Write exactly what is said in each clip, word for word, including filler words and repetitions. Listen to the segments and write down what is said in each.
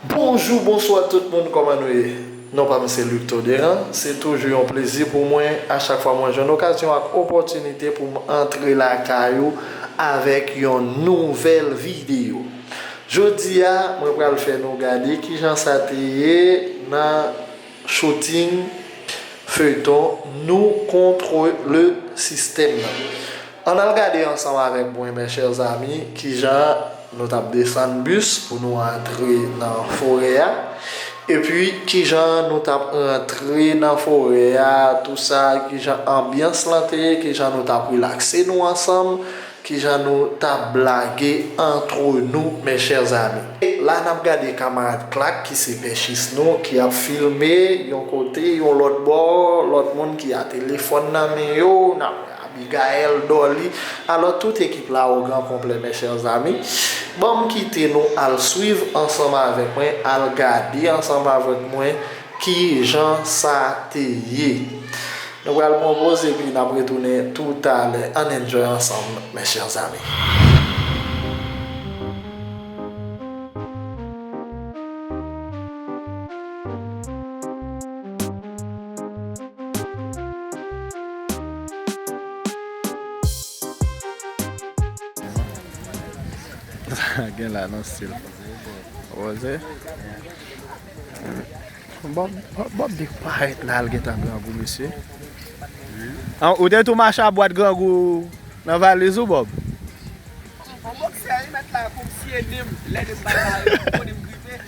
Bonjou, bonswa tout moun, kòman nou ye? Non pa m se Luc Toderan. Se toujou yon plezi pou mwen a chak fwa mwen jwenn okazyon ak opòtinite pou m antre lakay ou avèk yon nouvèl videyo. Jodi a, mwen pral fè nou gade kijan sa te ye nan shooting feyton Nou Contre le Système nan. Ann al gade ansanm avèk mwen, mes chers amis, kijan nou t ap desann bis pou nou antre nan forè a. Epi, kijan nou t ap rantre nan forè a, tou sa, kijan anbyans lan te ye, kijan nou t ap rilakse nou ansanm, kijan nou t ap blage entre nous, mes chers amis. La, n ap gade kamarad Clark, ki se pèchis nou, ki ap filme yon kote, yon lòt bò, lòt moun ki a telefòn nan men yo, n ap Abigaël, Dolly. Alò, tout ekip la o gran konplè, mes chers amis. Ban m kite nou al swiv ansanm avèk mwen, al gade ansanm avèk mwen kijan sa te ye. Nou pral pran poz epi n ap retounen toutalè. Ann enjoy ansanm, mes chers amis. Sa gen la nan stil. Woze. Bob, Bob, Bob te parèt la, l gentan grangou, mesye. An, ou te tou mache a bwat grangou nan valiz ou, Bob? Yon boksè, wi, mèt la, pou m siye nen m, lè nen m bay la, yo konnen m gripe.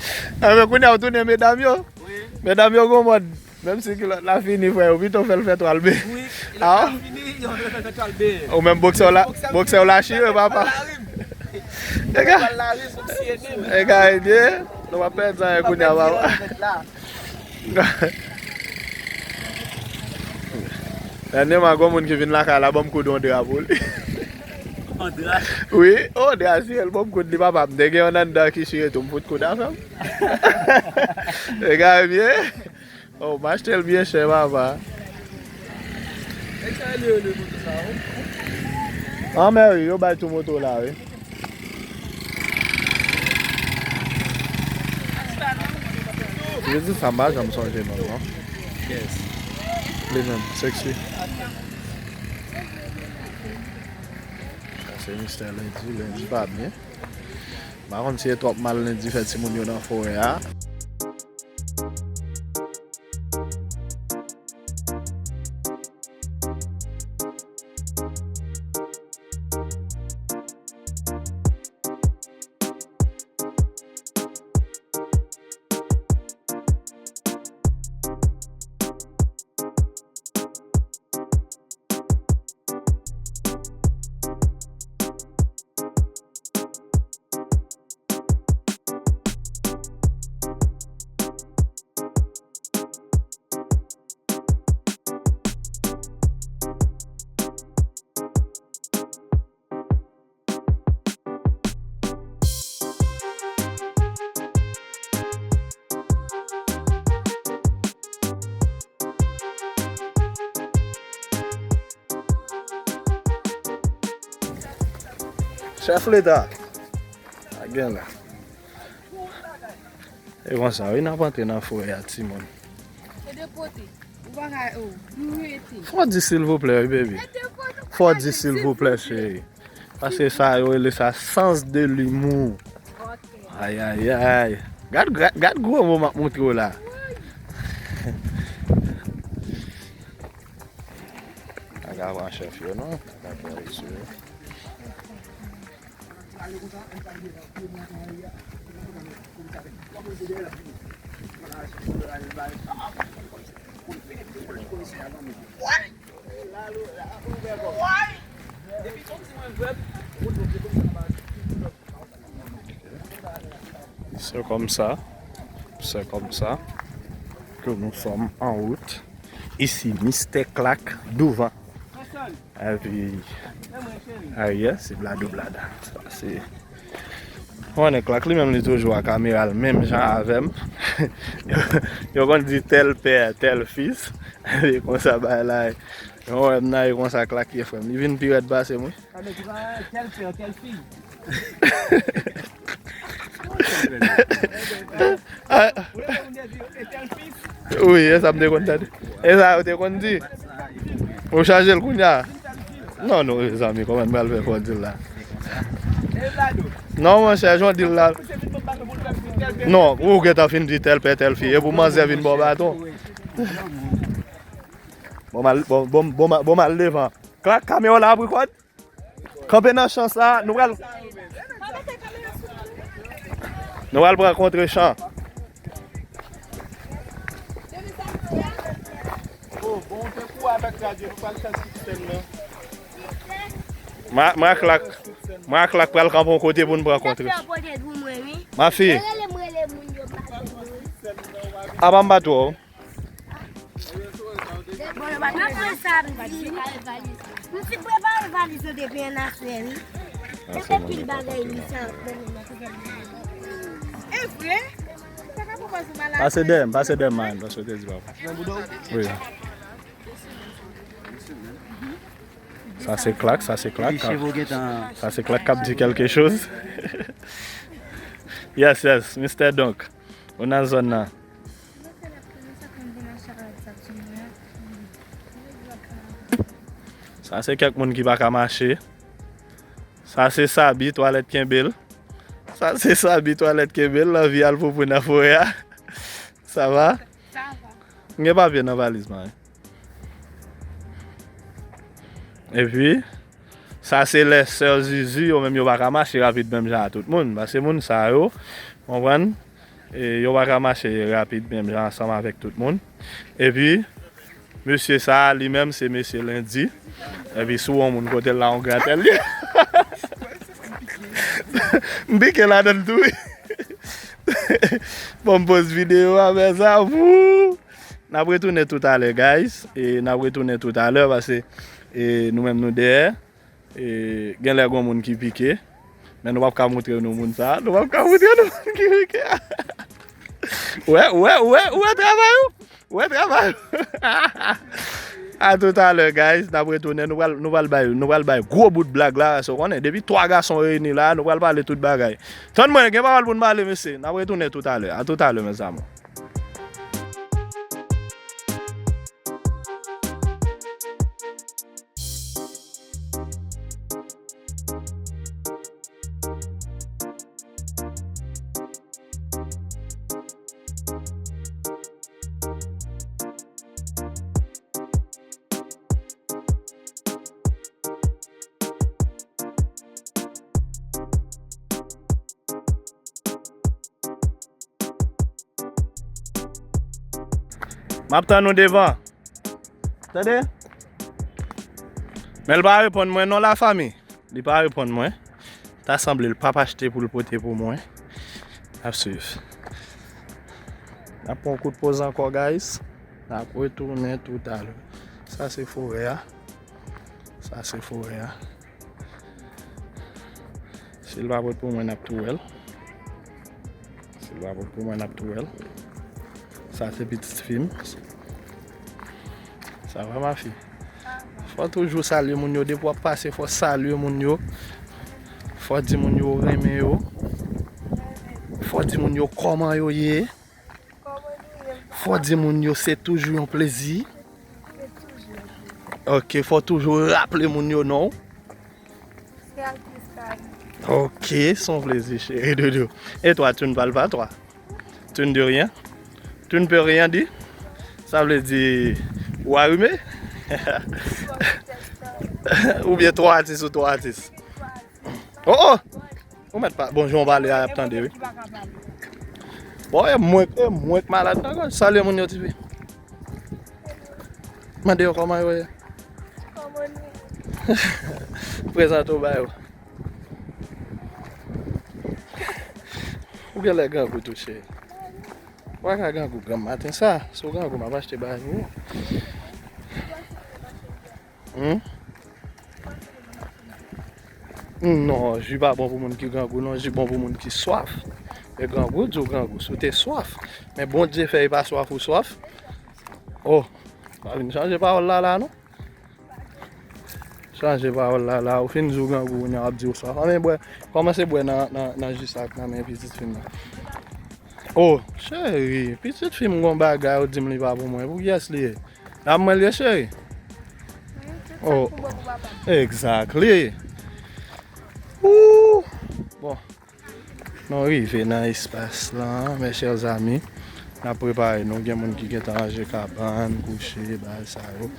Anben, kounye a, ou tounen medam yo? Wi. Medam yo gon mòd, menm si kilòt la fini, frè, yo pito fè l fè twal be. Wi, kilòt la fini, yo fè l fè twal be. Ou menm boksè w la, boksè w la chire, papa. Pral lari m. Pral lari m, pou m siye nen m. E ka ede, nou pa pèdi anyen kounye a, papa. Dènyèman, gon moun ki vin lakay la, ban m koud yon dra pou li. Yon dra? Wi, yon dra, si el ban m koud li, papa, m te gen yon anndan ki chire tou, m fout koud avè m. Egare byen. Oh, m achte l byen chè, papa. E sa li rele moto sa, wi? An, men wi, yo bay tou moto la, wi. Jezi sa m pa janm sonje non, non. Yes. Li menm, sexy. Sa se mistè lendi, lendi pa byen. M pa konn si e twòp mal lendi fè timoun yo nan forè a. Chèf leta. A gen la. E konsa, wi, n ap antre nan forè a, timoun. E depote. Ou pa ka, oh, nou rete. Fò di silvouplè, wi, baby. E depote. Fò di silvouplè, cheri. Paske sa, yo rele sa sens de l'humour. Ok. Ay, ay, ay. Gad, gad, gad gwo mo m ap montre w la. Wi. Pa ka pran chèf yo, non. Pa ka pran chèf yo. C'est comme ça, c'est comme ça que nous sommes en route. Ici, Mister Clark douvan. Epi, a, yes, se bladoblada. Sa se, ou konnen Clark li menm li toujou a kamera l menm jan avè m. Yo, yo konn di tel père, tel fils. E konsa bagay la ye. Yo wè m nan e konsa Clark ye frè m. Li vin pi rèd pase m, wi. Sa vle di pa tel père, tel fils. Ah. Wi, e sa m te konn tande. E sa yo te konn di. Ou chanje l kounye a. Non, non, mezanmi, kòman m pral fè fò di l la? Non, monchè, jan w di l la. Non, ou gentan fin di tèl pè, tèl fi. E pou manzè vin ba w baton. Bon, m al, bon, bon, bon, bon, m al devan. Klak, kamera w la ap rekòd. Kanpe nan chan sa, nou pral, nou pral pran kontre chan. Mwen, mwen ak Klak, mwen ak Klak pral kanpe yon kote pou n pran kontre. Mafi. Apa m pa twò. Bon, yo pa t konn sa m di. M fin prepare valiz yo depi annaswè, wi. Sa se pil bagay, wi, sa. E vre? Pase dèyè m, pase dèyè m, man, paske w te di papa. Wi. Sa se Klak, sa se Klak. Sa se Klak k ap di kèlke choz. Yes, yes, Mistè Donk. Ou nan zòn nan. Sa se kèk moun ki pa ka mache. Sa se Sabi, twalèt kenbe l. Sa se Sabi, twalèt kenbe l, l anvi al poupou nan forè a. Sa va? Sa va. M gen papye nan valiz mwen. Epi, sa se lè sè Zuzu, yo menm yo pa ka mache rapid menm jan a tout moun. Paske moun sa yo, konprann, e yo pa ka mache rapid menm jan ansanm avèk tout moun. Epi, mesye sa a, li menm, se mesye Lendi. Epi, si w wè yon moun kote l la, yon gratèl li. M pike ladan l tou, wi. Bon, m poz videyo a, men sa, wou! N ap retounen toutalè, guys. E n ap retounen toutalè, paske, e, nou menm nou dèyè. E, genlè gon moun ki pike. Men nou p ap ka montre nou moun sa. Nou p ap ka montre nou moun ki pike. Ou wè, ou wè, ou wè, ou wè travay ou? Ou wè travay ou? A toutalè, guys. N ap retounen. Nou pral, nou pral bay, nou pral bay gwo bout blag la. Paske w konnen, depi twa gason reyini la, nou pral pale tout bagay. Tann mwen, gen pawòl pou n pale, mesye. N ap retounen toutalè. A toutalè, mes amours. M ap tann ou devan. Tande? Men l pa reponn mwen non, lafanmi. Li pa reponn mwen. Ta sanble l p ap achte pou l pote pou mwen. N ap swiv. N ap pran yon kout poz ankò, guys. N ap retounen toutalè. Sa se forè a. Sa se forè a. Si l pa pot pou mwen, n ap tou wè l. Si l pa pot pou mwen, n ap tou wè l. Sa se pitit fi m. Sa va, mafi? Fò toujou salye moun yo. Depi w ap pase, fò salye moun yo. Fò di moun yo ou renmen yo. Fò di moun yo kòman yo ye. Fò di moun yo se toujou yon plezi. Ok, fò toujou raple moun yo non. Ok, se yon plezi, cheri doudou. E twa, tu ne parles pas, toi? Tu ne dis rien? Tu ne peux rien dire? Sa vle di, ou arime? Oubyen twa atis ou twa atis? Oh, oh! Ou mèt pa, bon, jan w pale a, y ap tande, wi. Bon, e mwen, e mwen k malad nan gòj. Salye moun yo, tifi. Mande yo kòman yo ye. Prezante w ba yo. Ou genlè grangou tou, cheri. Ou pa ka grangou granm maten sa. Si w grangou, m ap achte bagay pou ou. Hmm? Non, ji pa bon pou moun ki grangou, non, ji bon pou moun ki swaf. E grangou, di w grangou, si w te swaf. Men Bondye fè e pa swaf ou swaf. Oh, pa vin chanje pawòl la, la, non. Chanje pawòl la, la, ou fin di w grangou, kounye a w ap di w swaf. Anben, bwè, kòmanse bwè nan, nan, nan ji sa k nan men pitit fi m nan. Oh, cheri, pitit fi m gon bagay, ou di m li pa pou mwen. Pou kiyès li ye? Dam mwen li ye, cheri? Oh, exactly. Ooh. Bon. Nou rive nan espas lan, mes chers amis. N ap prepare nou. Gen moun ki gentan ranje kabann, kouche, bagay sa yo.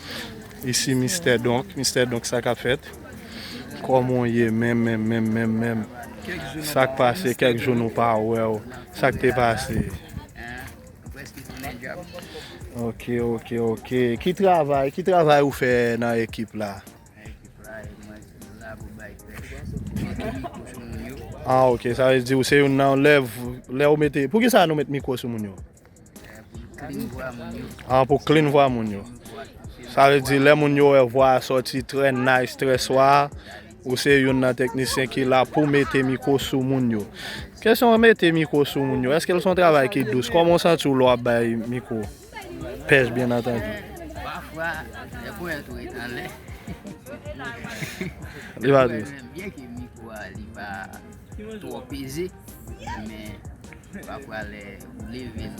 Isi, Mistè Donk. Mistè Donk, sa k ap fèt? Kòman w ye menm, menm, menm, menm, menm? Sa k pase? Kèk jou nou pa wè w. Sa k te pase? Ok, ok, ok. Ki travay, ki travay ou fè nan ekip la? Nan ekip la, e mwen la pou bay pèch. Mete mikwo sou moun yo. Ah, ok. Sa vle di ou se youn nan lè, lè ou mete, poukisa nou met mikwo sou moun yo? Eh, pou clean vwa moun yo. Ah, pou clean vwa moun yo. Sa vle di lè moun yo wè vwa a sòti trè nice, trè swa, ou se youn nan teknisyen ki la pou mete mikwo sou moun yo. Kesyon mete mikwo sou moun yo, èske l se yon travay ki dous? Kòman w santi w lè w ap bay mikwo? Pèch, byen antandi. Pafwa, lè ponyèt ou ret anlè. Li pa dous. Byenke mikwo a, li pa twò peze, men pafwa lè ou leve l,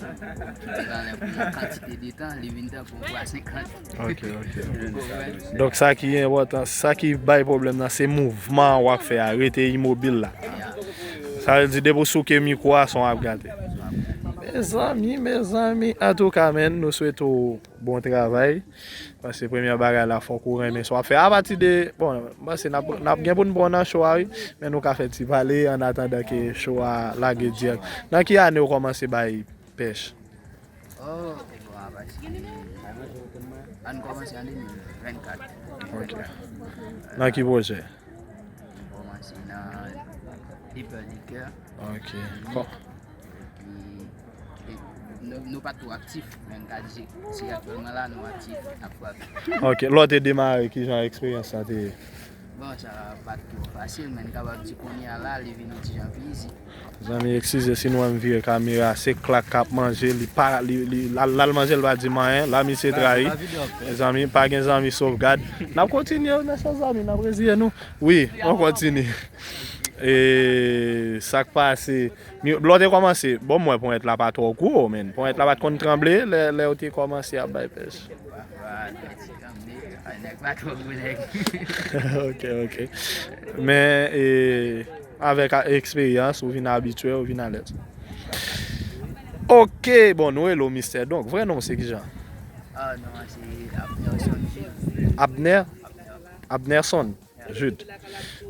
kite l anlè pou yon kantite de tan, li vin tankou yon pwa senkant. Ok, ok. Ou konprann? Donk, sa ki enpòtan, sa ki bay pwoblèm nan, se mouvman an w ap fè a, rete imobil la. Sa vle di, depi w souke mikwo a, son ap gate. Mezanmi, mezanmi, antouka, menn, nou swete w bon travay. Paske premyè bagay la, fòk ou renmen sa w ap fè. Apati de, bon, m panse n ap, n ap gen pou n pran nan show a, wi. Men nou ka fè ti pale, an atandan ke show a lage dirèk. Nan ki ane w kòmanse bay pèch? Oh, bon, apati de, ann kòmanse an de mil vennkat. Ok. Nan ki pwojè? Kòmanse nan Deeper Liquor. Ok. Epi, e, nou, nou pa t twò aktif, men m ka di se aktyèlman la nou aktif, n ap frape. Ok, lè w te demare, kijan eksperyans lan te ye? Bon, sa pa t twò fasil, men n kapab di kounye a la, li vin yon ti jan pi izi. Zanmi, eskize si nou wè m vire kamera, se Klak k ap manje, li pa, li, li, l al, l al manje, l pa di m anyen, la misye trayi. Mezanmi, pa gen zanmi sovgad. N ap kontinye, mes chers amis, n ap reziye nou. Wi, on kontinye. E, sa k pase? Mi, lè w te kòmanse, bon, m wè ponyèt la pa twò gwo, men ponyèt la pa t konn tranble lè, lè w te kòmanse ap bay pèch? Pafwa, nèg pa twò gwo nèg. Ok, ok. Men, e, avèk a, eksperyans, ou vin abitye, ou vin alèz. Ok, bon, nou rele w Mistè Donk. Vrè non w se kijan? Ah, non, se Abnerson Jules. Abner? Abner. Abnerson Jude.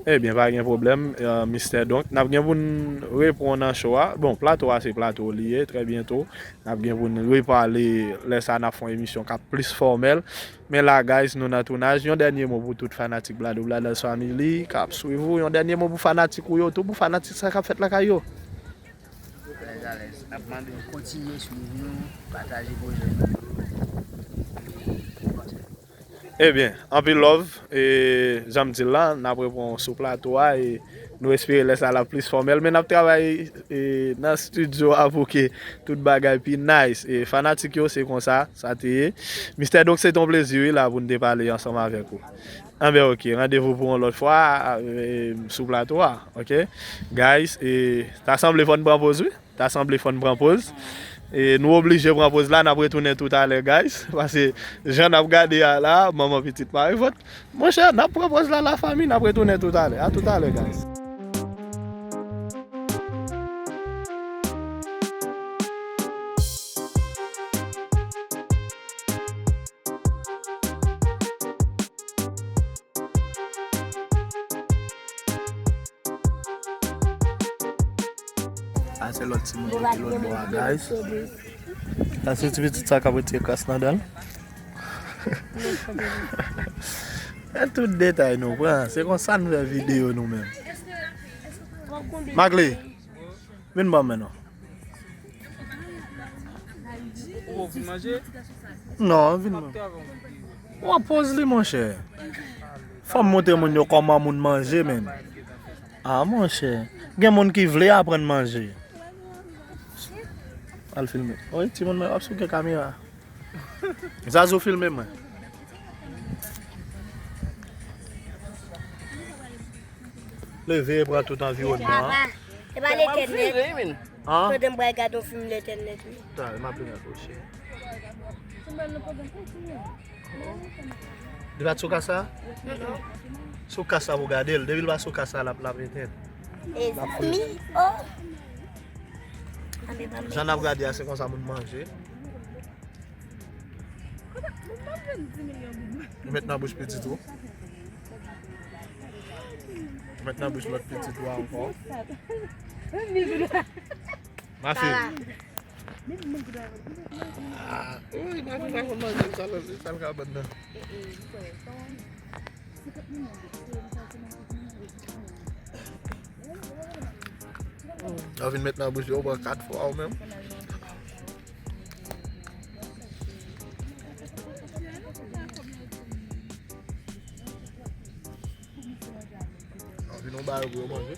Ebyen, pa gen pwoblèm, eh, Mistè Donk. N ap gen pou n repran nan show a. Bon, plato a se plato li ye, trè byento. N ap gen pou n repale lè sa n ap fè yon emisyon k ap plis fòmèl. Men la, guys, nou nan tounaj. Yon dènye mo pou tout fanatik Bladou Bladas Family k ap swiv ou. Yon dènye mo pou fanatik ou yo tou, pou fanatik sa k ap fèt lakay yo. Trè alèz. N ap mande w kontinye swiv nou, pataje pwojè nou yo. Ebyen, anpil love. E, jan m di l la, n ap repran sou plato a. E nou espere lè sa l ap plis fòmèl. Men n ap travay, e, nan estidyo a pou ke tout bagay pi nice. E fanatik yo, se konsa sa te ye. Mistè Donk, se te yon plezi, wi, la, pou n te pale ansanm avèk ou. Anben, ok, randevou pou yon lòt fwa, e, sou plato a, ok? Guys, e, ta sanble fò n pran poz, wi. Ta sanble fò n pran poz. E nou oblije pran poz la, n ap retounen toutalè, guys. Paske jan n ap gade a la, manman pitit pa revòt. Monchè, n ap pran poz la, lafanmi, n ap retounen toutalè. A toutalè, guys. Sa se lòt timoun ki te lòt bò a, guys. Sa se ti pitit sa k ap retire kras nan dan l. E tout detay nou pran. Se konsa n fè videyo nou menm. Magle, vin ban m men non. Ou vin manje? Non, vin ban m. W ap poz li, monchè. Fò m montre moun yo kòman moun manje, menm. Ah, monchè. Gen moun ki vle aprann manje. Al filme. Wi, timoun mwen, w ap souke kamera. Zazou filme mwen. Leve, pran tout anviwònman an. Papa, e pa Letènèt. An? Pandan m pral gade yon fim Letènèt, wi. Ta, m ap vin akoche. Li pa t sou kas la? Sou kas la pou gade l. Depi l pa sou kas la, l ap, l ap etenn. Mezanmi, oh. Jan n ap gade a, se konsa moun manje. Ou met nan bouch pitit ou. Ou met nan bouch lòt pitit ou a ankò. Ma fille. Ah, wi, ma fille pa konn manje, sa l, sa l ka ban nan. Yo vin met nan bouch yo, ou pran kat fwa ou menm. Yo vin yon bagay pou yo manje.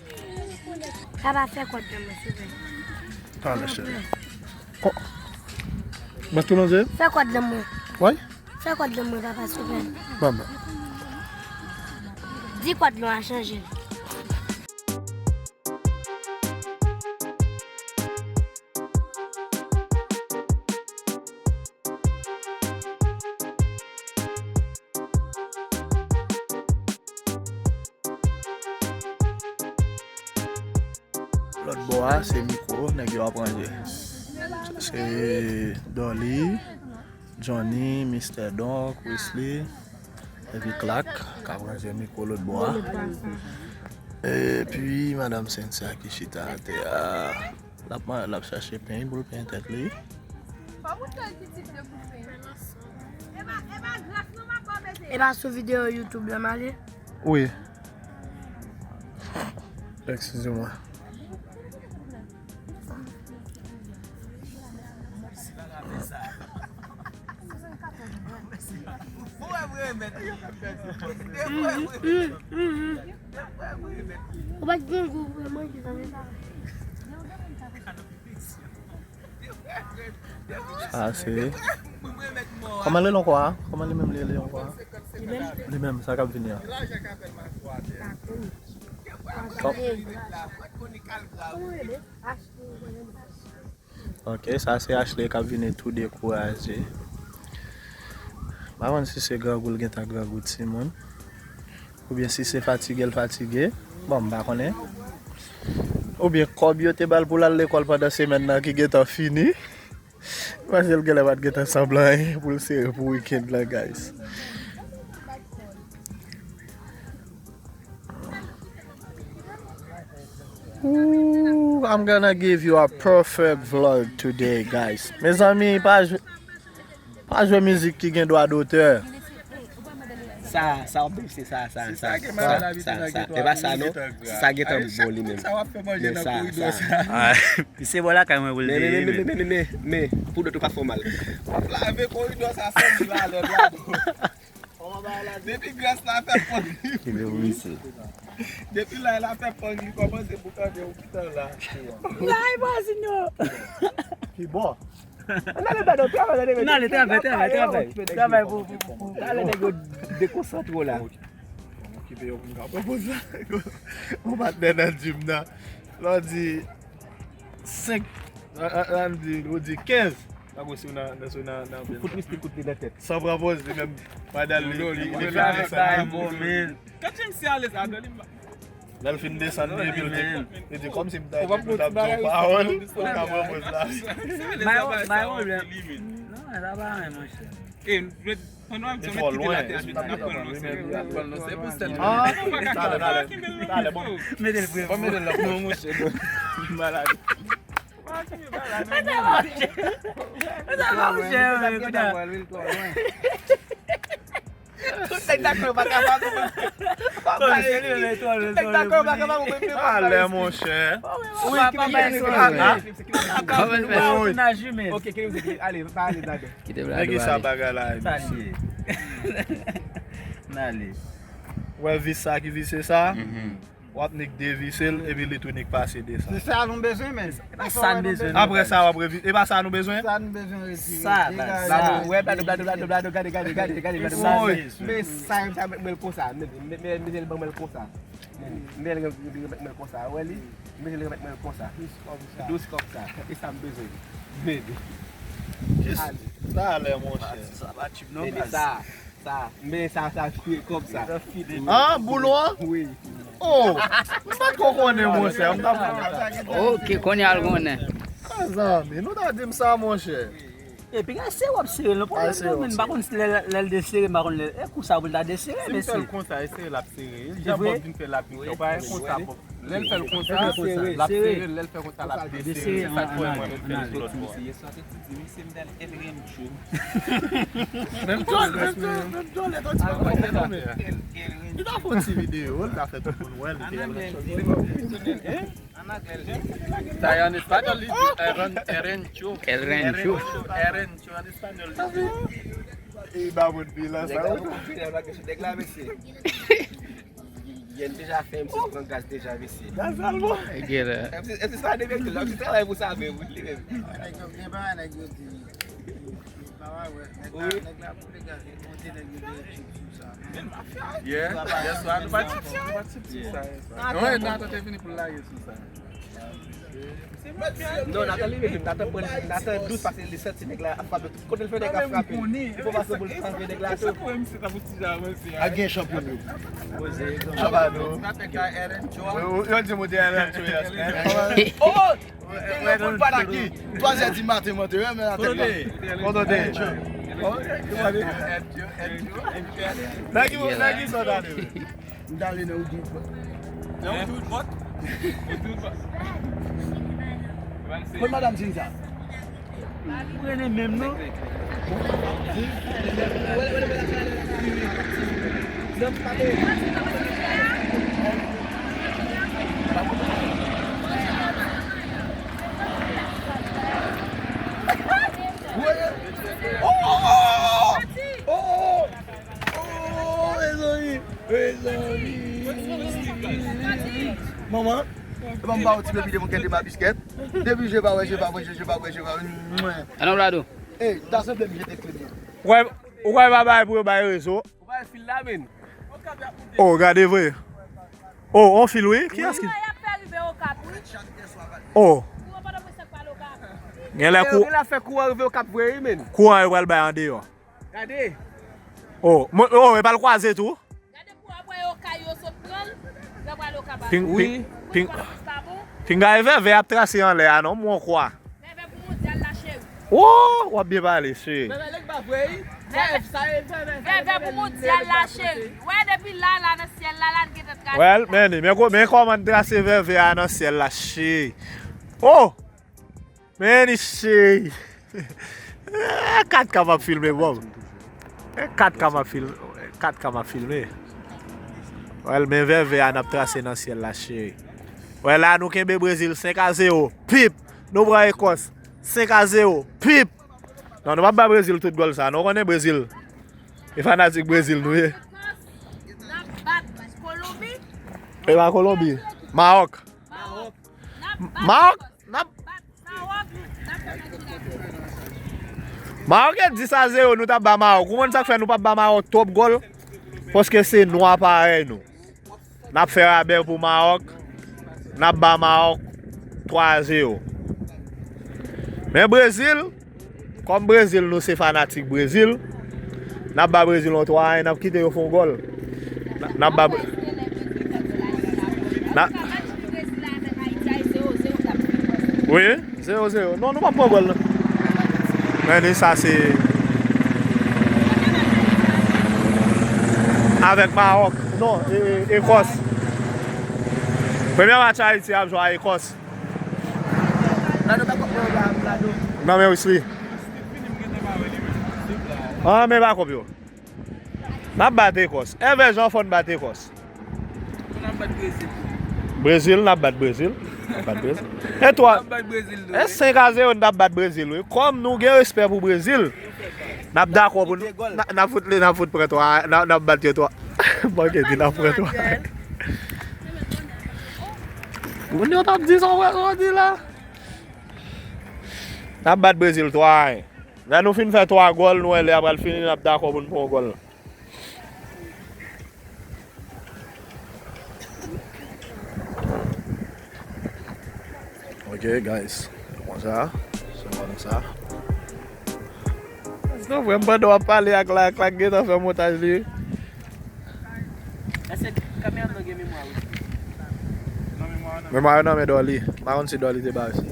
Papa, fè kòd nan mwen, silvouplè. Talè, cheri. Ko-, mwen tou nan je? Fè kòd nan mwen. Why? Fè kòd nan mwen, papa, silvouplè. Ban mwen. Di kòd nou a chanje. Lòt bò a, se mikwo, nèg yo ap ranje. Se Dolly, Johnny, Mister Don, Wesley, epi Clark, k ap ranje mikwo lòt bò a. Epi Madanm Cynthia ki chita atè a. L ap, l ap chache peny pou l peny tèt li. E pa sou videyo YouTube la m ale? Wi. Excusez-moi. Ou pa t gen gou pou manje sa, men sa. Sa se. Kòman li rele ankò a? Kòman li menm li rele ankò a? Li menm? Li menm, sa k ap vini a. Kò-, ok, sa se Ashley k ap vini tou dekouraje. M pa konn si se grangou l gentan grangou timoun. Oubyen si se fatige l fatige. Bon, m pa konnen. Oubyen kòb yo te ba l pou l al lekòl pandan semèn nan ki gentan fini. Paske l genlè pa t gentan sanble anyen pou l sere pou weekend la, guys. Ooh, I'm gonna give you a perfect vlog today, guys. Mezanmi, pa jwe, pa jwe mizik ki gen dwa dotè. Sa, sa w ap bese, sa, sa, sa, sa, sa, sa. E pa sa, non. Sa gentan bon li menm. Sa w ap fè manje nan koridò sa. Sa. Se bò lakay mwen pou l te ye, men, men, men, men, men, pou dòt ou pa fè w mal. W ap lave koridò sa san mil alè, bravo. Depi gras la fè pòt li. Kenbe pou misye. Depi la, la fè pòt li kòmanse pou tande ou ki tan la. Lay vwazin yo. Ki bò? N ale, travay, travay, travay, travay, travay, travay pou, pou, pou, pou. Talè nèg yo dekonsantre w la. Okipe yo pou m ka pran poz la. Yon patnè nan gym nan. Lè w di senk, an, an, an di, ou di kenz. Tankou si w nan, nan, si w nan, nan fout mistik kout li nan tèt. San pran poz, li menm, pandan li, li, li, li fè desann. Kat gym si alèz la, li Lè l fin desann li, epi l di, li di, kòmsi m ta, m ta di yon pawòl, ou ka pran poz la. Bay, bay pwoblèm. Non, sa pa anyen, monchè. E, nou dwe, pandan w ap di yon mistik la, n ap pran l nan serye. N ap pran l nan serye pou sèl. Ah, talè, talè. Talè, bon. Mete l premye. Bon, mete l la, non, monchè, bon. Malad. Sa pa monchè, sa pa monchè, kounye a. Tout nèg dakò yo pa kapab. Tout nèg dakò yo pa kapab. Alè, monchè. Wi, ki pa bay sou la. Ok, ok, ok, ale, pa ale, dakò. Kite blayi. Nèg sa bagay la. Sa li ye. N ale. Wè vis sa ki vise sa? W ap nik devise l, epi li tou nik pase desann. Se sa nou bezwen, men. E pa sa n bezwen, non. Apre sa, w ap revi-, e pa sa nou bezwen? Sa nou bezwen retire. Sa, degaje. Blado, wè, blado, blado, blado, blado, gade, gade, gade, gade, blado, blado. Men sa, sa, mwen l konsa. Men, men, men, men, mwen l konsa. Men, men li remèt mwen l konsa, wè li? Men li remèt mwen l konsa. Dous kòb sa. Dous kòb sa. E sa m bezwen. Men, jis talè, monchè. Sa pa tip non, men sa, sa, men sa, sa fide kòb sa. Ah, boulon an? Wi. Oh, m pa t ko konnen, monchè. M t ap... Ok, kounye a l konnen. Ah, zanmi, nou ta di m sa, monchè. Epi gen sere w ap sere l, non, pwoblèm nan, men m pa konn si lè, lè l desere, m pa konn lè, e kou sa pou l ta desere, mesye. Si m fè l konsa, e sere l ap sere. Jan Bob vin fè l, l ap vin fè. Ou pa wè konsa, Bob. Lè l fè l konsa, l ap sere l, lè l fè konsa, l ap desere. Se sa k fè mwen menm fè l sou lòt bò. Menm djòlè, menm djòlè, menm djòlè, ton ti pa konn fè non, men. Li ta fè yon ti videyo, li ta fè tout moun wè, li te... Sa e an espanyòl, li di El Ren-, El Rencho. El Rencho. El Rencho, an espanyòl, li di. E ba moun pi la, sa. Nèg la, nèg la, mesye. Yèn deja fè M C pran gaz deja, mesye. Gaz alman. Gade. M C, M C sa de vérité, M C travay pou sa menm, wi, li menm. Nèg yo byen ba, nèg yo di. Pa wè, nèg la, nèg la pou degaj, li monte nèg yo de tip sou sa. Yeah, yèswa, nou pa tip, nou pa tip sou sa, yèswa. Non, e Nathan te vini pou l lage sou sa. Non, Nathan li menm, Nathan pran, Nathan dous pase li santi nèg la ap frape tout kote l fè nèg la frape. Li pran pase pou l frape nèg la tou. Ak gen chanpyon yo. Poze, chanpyon yo. Yo, yo di mwen te R M T S. Oh! Mwen, mwen, mwen, mwen, twa zè di maten, mwen te renmen la tèt la. Kote w te? Kote w te? Nan ki, nan ki sa w t ale, men? M t ale nan Woodwood Park. Nan Woodwood Park? Woodwood Park. Kote madanm Cynthia? Ou prene menm non. Oh, mezanmi, mezanmi. Manman, epa m ba w ti baby de mwen kète ba biskèt. Depi je pa wè, je pa wè, je, je pa wè, je pa wè. Mwen. Anon Lado. Ey, ta sanble m jete kle m nan. Ou kwè, ou kwè pa bay pou yo bay rezo? Ou bay fil la, men. Oh, gade vre. Oh, on fil, wi. Kiyès ki? Kouran y ap fè rive Okap, wi. Oh. Kouran Pòtoprens ap pale Okap. Genlè kou... Genlè fè kouran rive Okap vre, wi, men. Kouran yo pral bay andeyò. Gade. Oh, mwen, oh, e pral kwaze tou. Gade pou apre yo kay yo sot pran l, yo pral yo kaba. Ping, ping, ping, pinga e vèvè ap trase anlè a non, mwen kwè. Vèvè pou mondyal la, cheri. Oh, w ap byen pale, cheri. Vèvè nèg pa vre, wi. Vèvè, vèvè pou mondyal la, cheri. Wè, depi la, la, nan syèl la, la, n gentan trase. Well, men, men, men kòman n trase vèvè a nan syèl la, cheri. Oh! Men cheri. Kat ka m ap filme, Bob. Kat ka m ap filme. Kat ka m ap filme. Well, men vèvè a n ap trase nan syèl la, cheri. Well, la, nou kenbe Brezil senk a zewo. Pip! Nou pran Ekòs senk a zewo. Pip! Non, nou p ap ba Brezil tout gòl sa. Nou konnen Brezil. E fanatik Brezil nou ye. N ap bat Kolonbi. E pa Kolonbi. Mawòk. Mawòk. N ap bat Mawòk. N ap Mawòk e dis a zewo nou t ap ba Mawòk. Ou konn sa k fè nou p ap ba Mawòk twòp gòl? Paske se nwa parèy nou. N ap fè rabè pou Mawòk. N ap ba Mawòk twa a zewo. Men Brezil, kòm Brezil, nou se fanatik Brezil, n ap ba Brezil yon twa a en, n ap kite yo fè yon gòl. N ap, n ap ba Bre-, n ap, wi, zewo zewo. Non, nou p ap pran gòl, non. Men li sa se avèk Mawòk. Non, e, e, Ekòs. Premye match Ayiti ap jwe a Ekòs. Nan men wisri. An men bakòp yo. N ap bat Ekòs. Èvè jan fò n bat Ekòs. Brezil, n ap bat Brezil. N ap bat Brezil. E twa, e senk a zewo n t ap bat Brezil, wi. Kòm nou gen respè pou Brezil, n ap dakò pou n, n ap fout li, n ap fout pran twa, n ap, n ap bat yo twa. Manke di n ap pran twa. Moun yo t ap di sa w wè jodi la. N ap bat Brezil twa a en. Lè nou fin fè twa gòl, nou wè lè a pral fini, n ap dakò pou n pran yon gòl. Ok, guys. Se konsa. Se konsa. Èske w vrèman pandan w ap pale ak la, ak la k gentan fè montaj li? Èske kameramann nan gen memwa wi? Memwa yo nan men Dolly. M pa konn si Dolly te bay sa.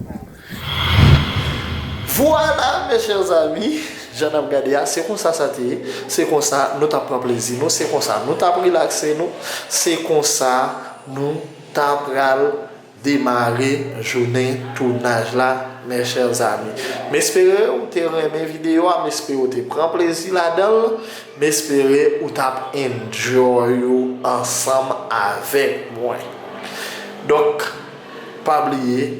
Vwala, mes chers amis, jan n ap gade a, se konsa sa te ye. Se konsa nou t ap pran plezi nou, se konsa nou t ap rilakse nou, se konsa nou ta pral demare jounen tounaj la, mes chers amis. M espere ou te renmen videyo a, m espere ou te pran plezi ladan l, m espere ou t ap enjoy ou ansanm avèk mwen. Donk, pa bliye,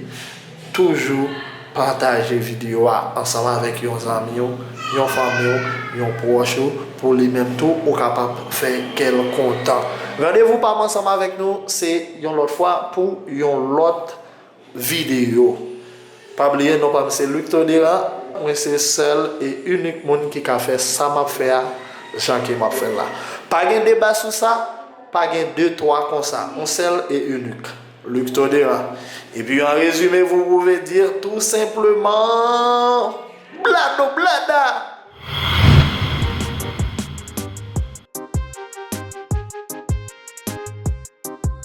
toujou pataje videyo a ansanm avèk yon zanmi w, yon fanmi w, yon pwòch ou, pou li menm tou, ou kapab fè kè l kontan. Randevou pa m ansanm avèk nou, se yon lòt fwa pou yon lòt videyo. Pa bliye, non pa m se Luc Todera, mwen se sèl e inik moun ki ka fè sa m ap fè a, jan ke m ap fè l la. Pa gen deba sou sa, pa gen de twa konsa, yon sèl e inik. Luc Todera. Et puis en résumé, vous pouvez dire tout simplement, blado blada.